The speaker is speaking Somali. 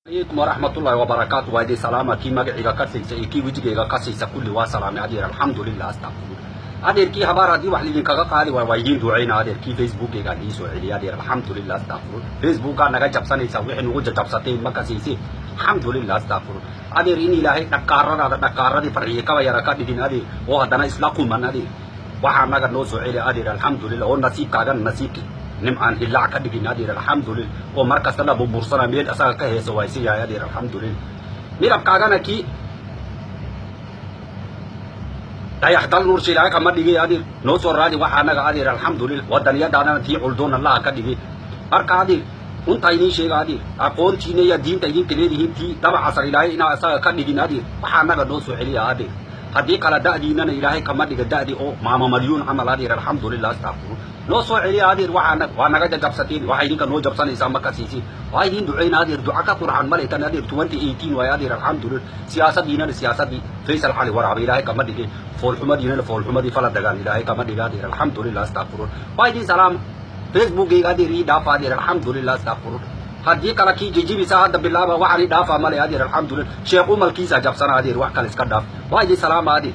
Calaykum waraxmatullaahi wabarakaatu. Waa idin salaama, kii magaciga ka siisa iyo kii wejigayga ka siisa, kulli waa salaamay, adeer. Alxamdulilah, astaqfirullah. Adeerkii habaar haddii wax lidinkaga qaadi waay, waa idiin ducayna. Adeerkii Facebookayga nii soo celiya, adeer. Alxamdulilah, astaqfirullah. Facebookaa naga jabsanaysa, wixii nugu jajabsateen ma kasiisin. Alxamdulilah, astaqfirullah. Adeer, in Ilaahay dhaqaaradaada dhaqaaradii Farxiye Kaba Yara ka dhigin, adeer, oo haddana isla quman. Adeer, waxaa naga noo soo celi, adeer. Alxamdulilah, oo nasiibkaagana nasiibki Nimcaan Hilaac ka dhigin, adeer. Alxamdulilah, oo mar kastana burbursana meel asaga ka heesa waa isi yahay, adeer. Alxamdulilah, midabkaagana kii Dayaxdal Nuursha Ilaahay kama dhigi, adeer. Noo soo raadi waxaa naga, adeer. Alxamdulilah, wadaniyadaadana tii Culdoon Allaha ka dhigi. Marka adeer, runtaa idiin sheega, adeer, aqoontiina iyo diinta idinka leedihiin tii Daba Casar Ilaahay inaa isaga ka dhigin, adeer. Waxaa naga noo soo celiya, adeer. Haddii kala da'diinana Ilaahay kama dhiga da'di oo Maama Malyuun camal, adeer. Alxamdulilah, astaqfiru. Noo soo celiya, adeer. Waxaa waa naga jajabsateen, waxaa idinka noo jabsanaysaa ma kasiisin. Waa idin ducayna, adeer. Duca ka qurxan male tan, adeer. 2018 waay, adeer. Alxamdulilah, siyaasadiinana siyaasadii Faysal Cali Waraabe Ilaahay kama dhigin, foolxumadiinana foolxumadii Fala Dagaal Ilaahay kama dhiga, adeer. Alxamdulilah, astaqfirun. Waa idin salaama. Facebookayga, adeer, ii dhaafa, adeer. Alxamdulilah, astaqfirun. Haddii kala kii jijibisa hadda bilaaba, waxaan ii dhaafa male, adeer. Alxamdulilah, Sheekh Umalkiisa jabsana, adeer. Wax kale iska dhaaf. Waa idin salaama, adeer.